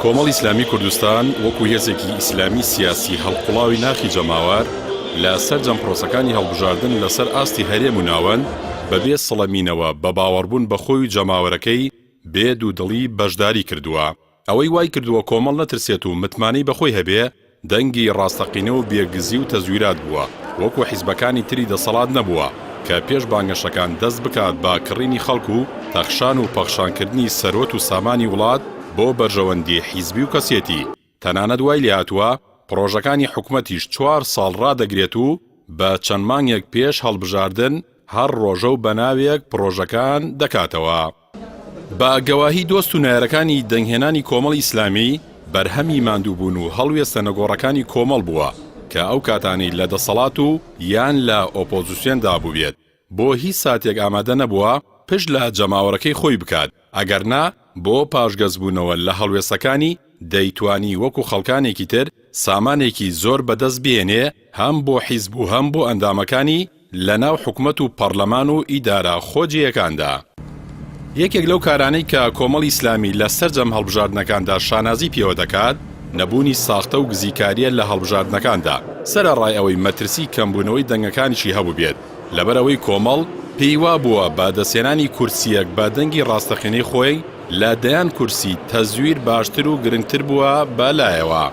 کۆمەڵی ئیسلامی کوردستان وەکو هێزێکی ئیسلامی سیاسی هەڵقوڵاوی ناخی جەماوەر لە سەرجەم پرۆسەکانی هەڵبژاردن لەسەر ئاستی هەرێم و ناوەند بەبێ سڵەمینەوە بە باوەڕبوون بە خۆی و جەماوەرەکەی بێ دوودڵی بەشداری کردووە. ئەوەی وای کردووە کۆمەڵ نەترسێت و متمانەی بەخۆی هەبێ، دەنگی ڕاستەقینە و بێ گزی و تەزویرات بووە، وەکو حیزبەکانی تری دەسەڵات نەبووە، کە پێش بانگەشەکان دەست بکات بە کڕینی خەڵک و تەخشان و پەخشانکردنی سەروەت و سامانی وڵات بۆ بەرژەوەندی حیزبی و کەسێتی، تەنانەت وای لێهاتووە پڕۆژەکانی حکومەتیش چوار ساڵ ڕادەگرێت و بە چەند مانگێک پێش هەڵبژاردن هەر ڕۆژە و بەناوێک پڕۆژەکان دەکاتەوە. بە گەواهی دۆست و نەیارەکانی دەنگهێنانی کۆمەڵی ئیسلامی بەرهەمی ماندووبوون و هەڵوێستە نەگۆڕەکانی کۆمەڵ بووە کە ئەو کاتانەی لە دەسەڵات و یان لە ئۆپۆزسیۆندا بووبێت بۆ هیچ ساتێک ئامادە نەبووە پشت لە جەماوەرەکەی خۆی بکات ئەگەرنا بۆ پاشگەزبوونەوە لە هەڵوێستەکانی دەیتوانی وەکو خەڵکانێکی تر سامانێکی زۆر بەدەست بهێنێ هەم بۆ حیزب و هەم بۆ ئەندامەکانی لە ناو حکومەت و پەڕلەمان و ئیدارە خۆجێیەکاندا. یەکێک لەو کارانەی کە کۆمەڵی ئیسلامی لە سەرجەم هەڵبژاردنەکاندا شانازی پێوە دەکات، نەبوونی ساختە و گزیکارییە لە هەڵبژاردنەکاندا، سەرەڕای ئەوەی مەترسی کەمبوونەوەی دەنگەکانیشی هەبووبێت، لەبەرئەوەی کۆمەڵ پێی وابووە بە دەستهێنانی کورسییەک بە دەنگی ڕاستەقینەی خۆی لە دەیان کورسی تەزویر باشتر و گرنگتر بووە بە لایەوە.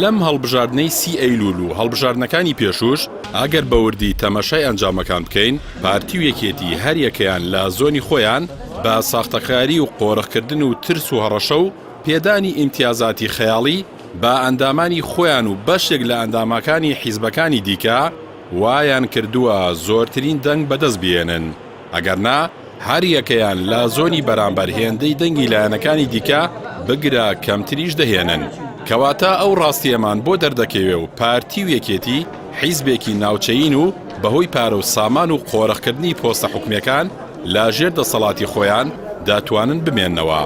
لەم هەڵبژاردنەی سی ئەیلول و هەڵبژاردنەکانی پێشووش ئەگەر بە وردی تەمەشای ئەنجامەکان بکەین پارتی و یەکێتی هەریەکەیان لە زۆنی خۆیان بە ساختەکاری و قۆرخکردن و ترس و هەڕەشە و پێدانی ئیمتیازاتی خەیاڵی بە ئەندامانی خۆیان و بەشێک لە ئەنداماکانی حیزبەکانی دیکە وایان کردووە زۆرترین دەنگ بەدەست بهێنن. ئەگەرنا هەر یەکەیان لە زۆنی بەرامبەر هێندەی دەنگی لایەنەکانی دیکە بگرە کەمتریش دەهێنن. کەواتە ئەو ڕاستییەمان بۆ دەردەکەوێ و پارتی و یەکێتی حیزبێکی ناوچەیین و بەهۆی پارە و سامان و قۆرخکردنی پۆستە حکومییەکان لە ژێر دەسەڵاتی خۆیان دەتوانن بمێننەوە.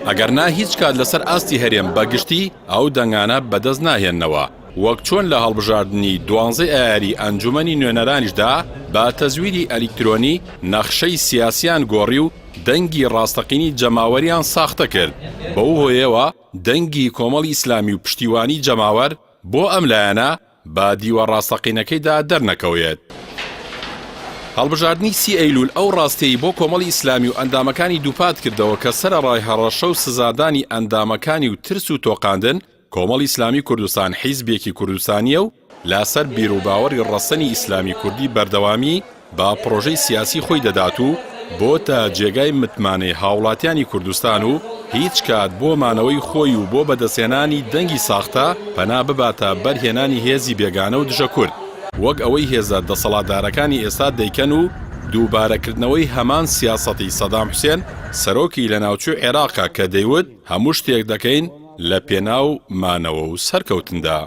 ئەگەرنا هیچ کات لەسەر ئاستی هەرێم بە گشتی ئەو دەنگانە بەدەست ناهێننەوە. وەک چۆن لە هەڵبژاردنی دوانزەی ئایاری ئەنجومەنی نوێنەرانیشدا بە تەزویری ئەلیکترۆنی نەخشەی سیاسیان گۆڕی و دەنگی ڕاستەقینی جەماوەریان ساختە کرد، بەو هۆیەوە دەنگی کۆمەڵی ئیسلامی و پشتیوانی جەماوەر بۆ ئەم لایەنە بە دیوە ڕاستەقینەکەیدا دەرنەکەوێت. هەڵبژاردنی سی ئەیلول ئەو ڕاستیەی بۆ کۆمەڵی ئیسلامی و ئەندامەکانی دووپات کردەوە کە سەرەڕای هەڕەشە و سزادانی ئەندامەکانی و ترس و تۆقاندن، کۆمەڵی ئیسلامی کوردستان حیزبێکی کوردستانییە و لەسەر بیروباوەڕی ڕەسەنی ئیسلامی کوردی بەردەوامی بە پڕۆژەی سیاسی خۆی دەدات و بۆتە جێگای متمانەی هاوڵاتیانی کوردستان و هیچ کات بۆ مانەوەی خۆی و بۆ بەدەستهێنانی دەنگی ساختە پەنا بباتە بەر هێنانی هێزی بێگانە و دژە کورد وەک ئەوەی هێزە دەسەڵاتدارەکانی ئێستا دەیکەن و دووبارەکردنەوەی هەمان سیاسەتی سەدام حوسێن سەرۆکی لەناوچووی عێراقە کە دەیوت هەموو شتێک دەکەین لە پێناو مانەوە و سەرکەوتندا.